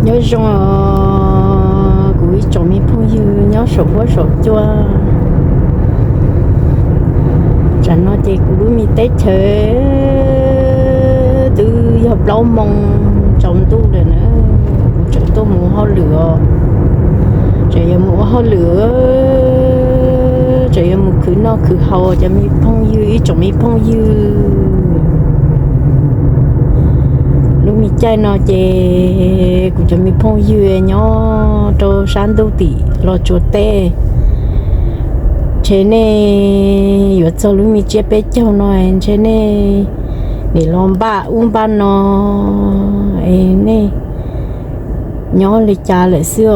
Nyob zoo kuv ib tsoom me phooj ywg nyob saum huab saum cua. Tsam no ces kuv lub me teb chaws twb yog plaub moo tsaus ntuj lawm na, kuv tseem tuaj mus hauj lwm os. Tseem yuav mus ua hauj lwm, tseem yuav mus khwv noj khwv haus cov me phooj ywg, ib tsoom me phooj ywg. Lub me caij no ces kuv cov me phooj ywg nyob rau sab ntuj tim Los Tsuas teb, ntshe nej yuav txog lub me tsiab peb caug no, ntshe nej nim los npaj ub npaj no, es nej nyob li cas lawm xwb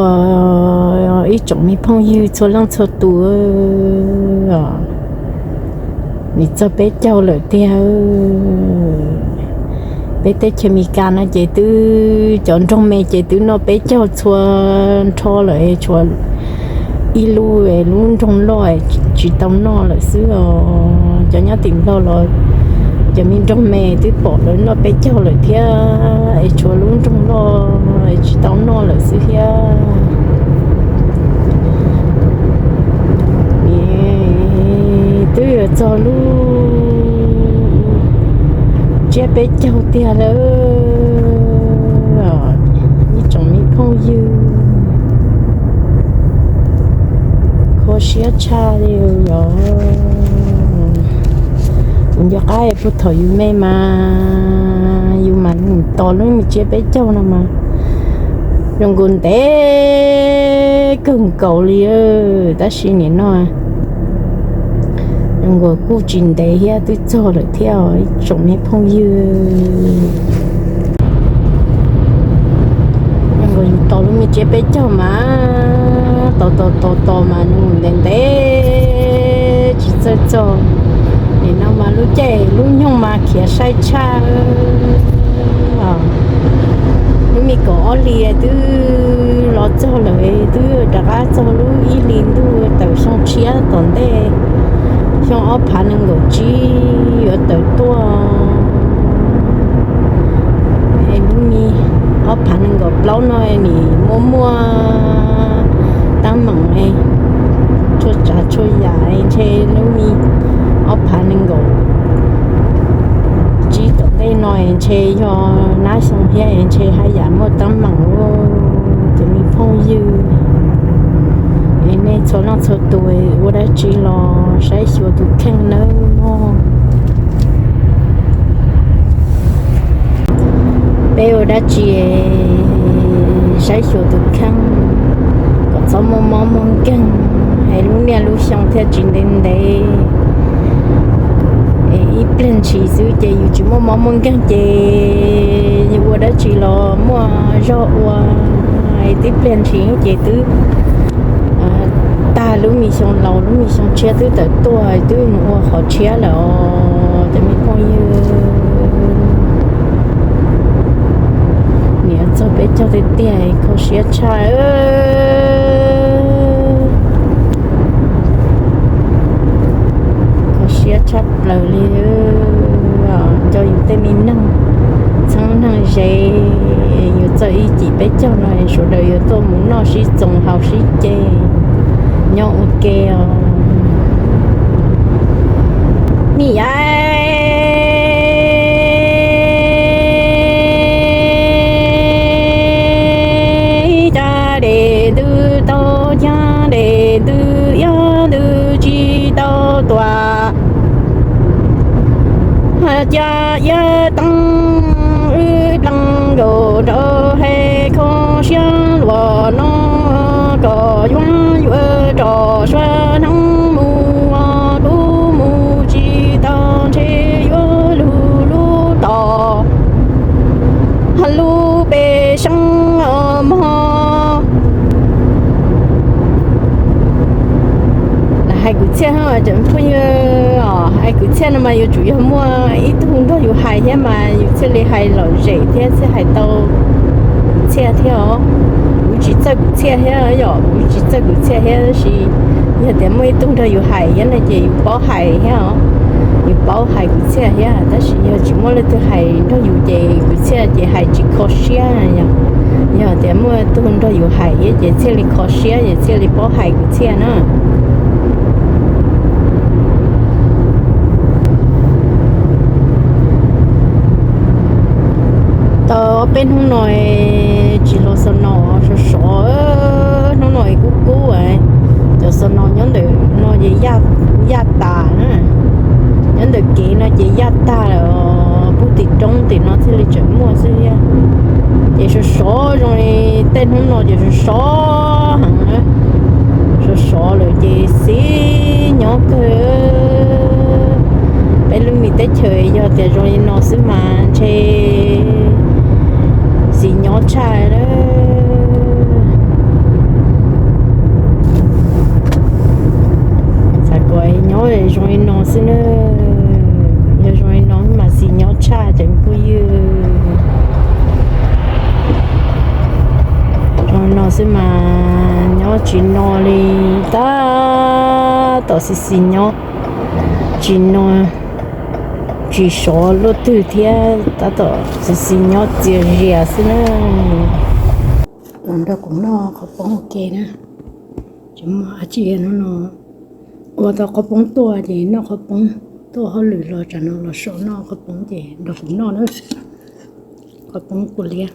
os ib tsoom me phooj ywg txhua leej txhua tus. Nim txog peb caug lawm tiag. Peb teb chaws Amelikas no ces twb cov nroog me ces twb noj peb caug txhua nrho lawm, tshuav ib lub, lub nroog loj tsis tau noj lawm xwb os. Cov nyob tim Nplog los cov me nroog me twb pom lawv noj peb caug lawm thiab, es tshuav lub nroog loj tsis tau noj lawm xwb thiab. Twb yuav txog lub tsiab peb caug tiag lawm ib tsoom me phooj ywg. Kho siab tshaj li yog kuv nco qab puag thaum yus me mas yus mas tos lub me tsiab peb caug no mas zoo nkaus ntev kawg nkaus li. Tab sis nim no zoo nkaus kuj tsis ntev thiab twb txog lawm thiab ib tsoom me phooj ywg. Zoo nkaus yus tos lub me tsiab peb caug mas tos tos tos tos mas nws ntev ntev tsis txawj txog. Nim no mas lub caij lub nyoog mas khiav sai tshaj. Lub me kaum ob hlis twb los txog lawm, twb rov qab txog lub ib hlis ntuj tawm xyoo tshiab tom ntej, xyoo ob phav nees nkaum tsib yuav tawm tuaj. Es lub me ob phav nees nkaum plaub no nim muaj muaj teeb meem txhua tsav txhua yam, ntshe lub me ob phav nees nkaum tsib tom ntej no ntshe yog nab xyoo thiab ntshe haj yam muaj teeb meem. Cov me phooj ywg, nej txhua leej txhua tus ua dab tsi los saib xyuas tus kheej nawb mog. Peb ua dab tsi saib xyuas tus kheej kom txhob muaj mob muaj nkeeg, es lub niaj lub xyoo thiaj tsis ntev ntev. Es ib pliag ntshis xwb ces yus tsis muaj mob muaj nkeeg ces ua dab tsi los muaj zog ua. Es tib pliag ntshis ces twb tag lub me xyoo laus, lub me xyoo tshiab twb tawm tuaj, twb mus ua qhov tshiab lawm os cov me phooj ywg. Niam txog peb caug tiag tiag, kho siab tshaj. Kho siab tshaj plaws li. Nco yus tej me neeg txheeb neeg ze, yuav txog ib cim peb caug no sawv daws yuav tuaj mus noj sib txoos haus sib ce, nyob ua ke os. Ni yai cas dej ntws tau cag, dej ntws iab ntws tsis tau tuaj. Cas iab teeb wb dlees nkaus nraud, hais kho siab luag no kom yuav yuav rau sua hneev mus, kuv mus tsis Cov phooj ywg, hais kwv txhiaj no mas yuav tsum yog muaj ib tug nrog yus hais thiab mas yus thiaj li hais lom zem thiab thiaj hais tau kwv txhiaj thiab os. Kuv tsis txawj kwv txhiaj thiab yom, kuv tsis txawj kwv txhiaj thiab, tab sis yog tias muaj ib tug nrog yus hais thiab no ces yus paub hais thiab os, yus paub hais kwv txhiaj thiab. Tab sis yog tsis muaj leej twg hais nrog yus ces kwv txhiaj ces hais tsis kho siab. Yog tias muaj tug nrog yus hais thiab ces thiaj li kho siab ces thiaj li paub hais kwv txhiaj na. Tau ob peb hnub no tsis los snow, sov sov, hnub no kub kub, cov snow nyob ntawm no ces yaj tas na, nyob ntawm kev no ces yaj tag lawm, pug tim roob tim no thiaj li tseem muaj xwb thiab. Ces sov sov zoo li tej hnub no ces sov sov heev na, sov sov lawm ces xis nyob kawg. Peb lub me teb chaws yog tias zoo li no xwb mas ntshe xis nyob tshaj. Xav kom nyob zoo li no xwb na, yog zoo li no mas xis nyob tshaj cov phooj ywg. Zoo li no xwb mas nyob tsis no li, tab tom xis xis nyob, tsis no, tsis sov luaj twg thiab, tab tom xis xis nyob txias zias xwb na. Los nrog kuv noj qhov poob ua ke na. Tsis muaj dab tsi no no, ua tau qhov poob tuaj ces noj qhov poob, tuaj hauj lwm los tsam no los so noj qhov poob ces nrog kuv noj na. Qhov poob kua liab.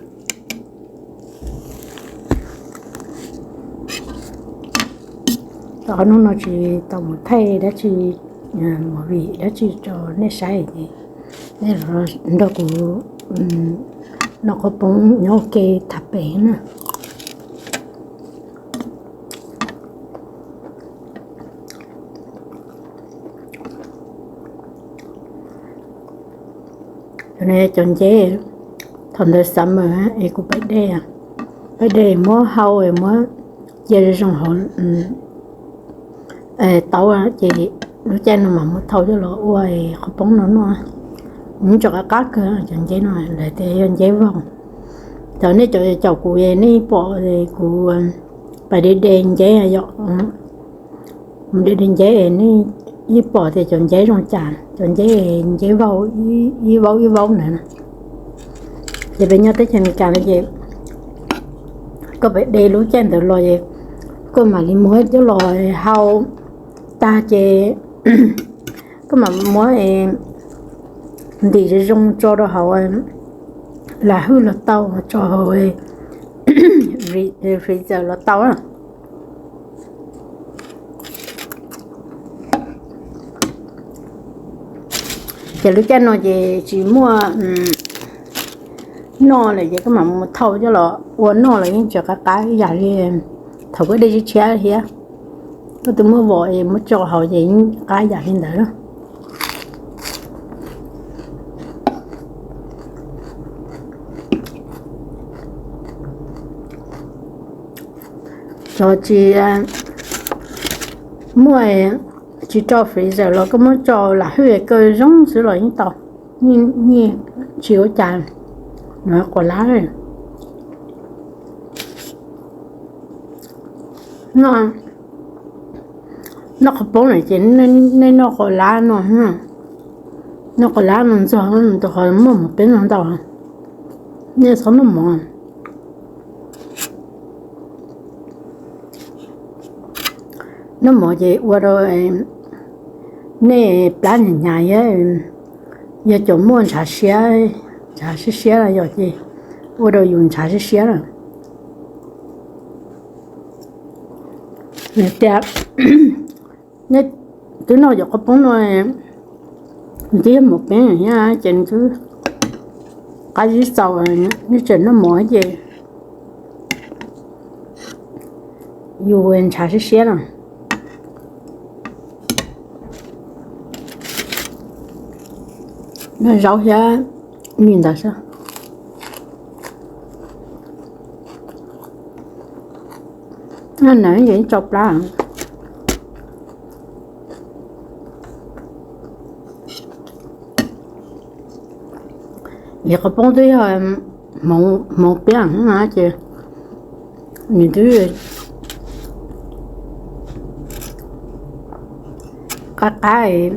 Tau qhov hnub no tsis tau mus thaij dab tsi, movie dab tsi rau nej saib ces nej nrog kuv noj qhov poob nyob ua ke tham pem na. Cov nceb, thaum ntawd summer es kuv pais de, pais de muab hau muab cia zoo zoo hauv taub ces lub caij no mam muab thau coj los ua qhov poob no noj. Nws tseem qab qab kawg cov nceb no, lawv tias yog nceb vaug. Thaum nej caum kuv nej pom kuv pais de de nceb yom, mus de de nceb nej yeej pom tias cov nceb zoo cas, cov nceb, nceb vaug, ib vaub ib vaub ntawd na. Ces peb nyob teb chaws Amelikas no ces koj pais de lub caij ntawd los es koj mam li muab coj los hau tag ces koj mam muab ntim zoo zoo tso rau hauv lam hwj los tau, tso hauv freezer los tau. Ces lub caij no ces tsis muaj noj lawm ces koj mam mus thau coj los ua noj los yeej tseem qab qab yam li thaum koj de tshiab tshiab thiab. Koj twb muab vom es muab tso hauv ces yeej qab yam li ntawd. Cov tsis muaj, tsis tso freezer los koj muab tso lam hwj kaw zoo xwb los yeej tau, yeej tsis ua cas. Noj quav lab, noj qhov poob no ces nej noj quav lab no, noj quav lab no ntxuag tus qhov muaj mov peb no ntau, nej txhob noj mov. Noj mov ces ua rau nej plab hnyav hnyav, yog cov muaj ntshav siab, ntshav siab siab los yog ces ua rau yus ntshav siab siab lawm. Nws tias nej twb noj cov qhov poob no, nws twb yog mov peb thiab ces nws twb qab zib txaus, nej tseem noj mov ces yus ntshav siab siab no. Noj zaub thiab mis ntawd xwb. Noj na, yeej tsau plab. Yog qhov poob twb yog hmoov piam na ces nws twb qab qab,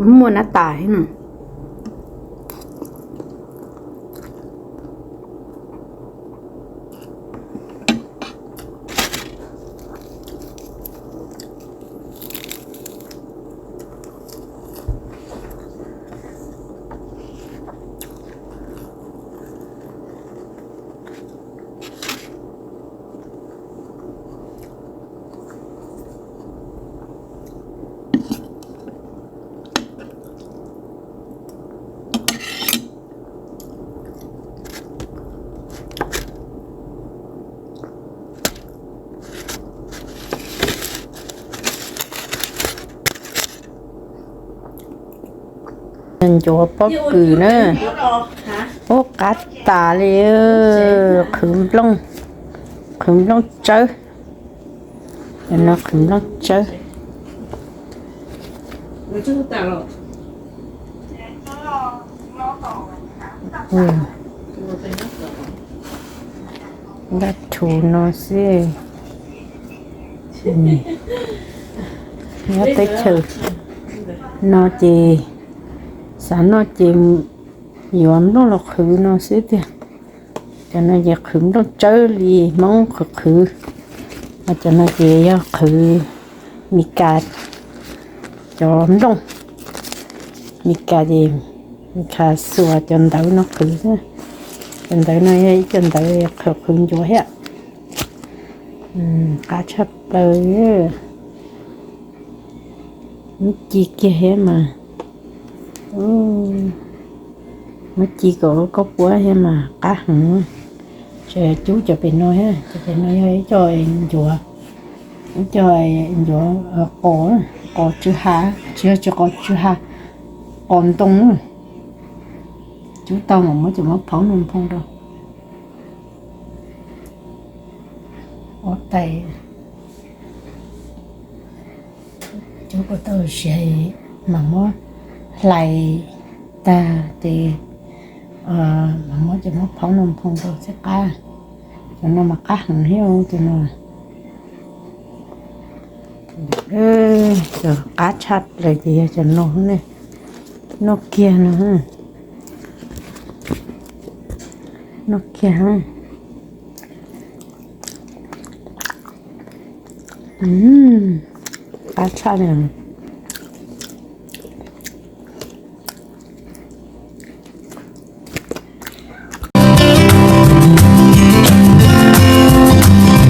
muaj nab tas thiab na. Ncuav pob kws na. Ub, qab tas li. Qhwv nplooj, qhwv nplooj tsawb. No qhwv nplooj tsawb. Nkaj thu no xwb. Nyob teb chaws no ces xav noj ces yuav nplooj los qhwv no xwb tiag. Cov no ces qhwv nplooj tsawb li Hmoob qhwv qhwv. Cov no ces yog qhwv Mis Kas cov nplooj. Mis Kas ces Mis Kas xuas cov ntawv no qhwv. Cov ntawv no yog ib co ntawv qhwv qhwv ncuav thiab. Qab tshaj plaws. Muab ci kiag thiab mas, muab ci kom koj puab thiab mas qab heev. Tseem cub cov pem no thiab, cov pem no yog ib co ncuav, ib co ncuav qos, qos tsw ha, tsis yog, tsis, qos tsw ha, qos ntoo. Cub tau mas muab cov mab phaub no nphoo rau. Ua tais, cub kom tau siav mas muab hlais tag ces mas muab cov mab phaub no nphoo rau xwb qab. Cov no mas qab heev thiab cov no. Cov qab tshaj plaws ces yog cov no ne. Noj kiag no, noj kiag. Qab tshaj li.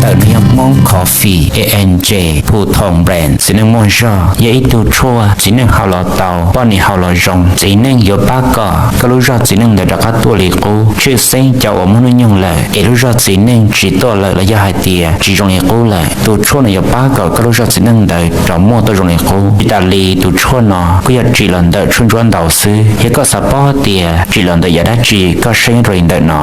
Ntawm no yog Hmoob Coffee A N J Phu Thoo Brand, txiv neej muaj zog, yog ib tug tshuaj txiv neej haus los tau, poj niam haus los zoo. Txiv neej yuav pab kom koj lub zog txiv neej ntawd rov qab tuaj li qub. Tshwj xeeb cov uas muaj hnub nyoog lawm es lub zog txiv neej tsis tuaj lawm los yog hais tias tsis zoo li qub lawm, tus tshuaj no yuav pab kom koj lub zog txiv neej ntawd rov muaj tuaj zoo li qub. Tsis tas li, tus tshuaj no kuj yog tsim los ntawm tshuaj ntsuab ntaus xwb. Yog koj xav paub tias tsim los ntawm yam dab tsi, koj saib nyob rau li ntawm no.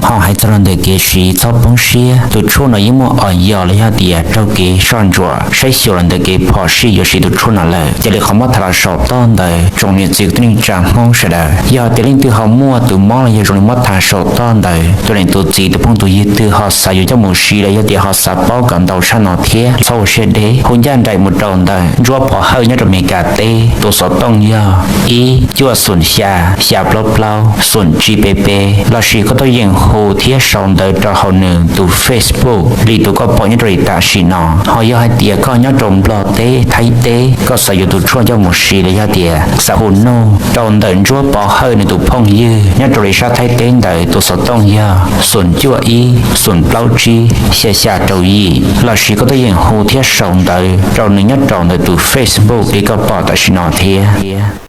Ho hais txog los ntawm kev siv, txhob poob siab, tus tshuaj no yeej muaj os yos los yog tias raug kev soj ntsuam saib xyuas los ntawm kev phom sij yuav siv tus tshuaj no lawm. Cia li qhov muab tham los saum toj ntawd, tsoom niam txiv kwv tij neej tsa Hmoob sawv daws, yog tias leej twg ho muaj tus mob los yog zoo li muab tham saum toj ntawd, tus niam tus txiv tus phooj tus ywg twg ho xav yuav coj mus siv los yog tias ho xav paub kom ntau tshaj no thiab, txhob ua siab deb, hu ncaj nraim mus rau ntawm Ntsuab Pov Hawj nyob rau Meskas teb, tus xov tooj yog ib cuaj xoom xya xya plaub plaub xoom tsib peb peb, lossis koj tuaj yeem hu thiab sau ntawv rau hauv nws tus Facebook li tus koj pom nyob rau li tam sim no. Ho yog hais tias koj nyob rau Nplog teb, Thaib teb, koj xav yuav tus tshuaj coj mus siv los yog tias xav hu nug rau ntawm Ntsuab Pov Hawj nws tus phooj ywg nyob rau li sab Thaib teb ntawd, tus xov tooj yog xoom cuaj ib xoom plaub tsib xya xya rau yim, lossis koj tuaj yeem hu thiab sau ntawv rau nws nyob rau ntawm tus Facebook li koj pom tam sim no thiab.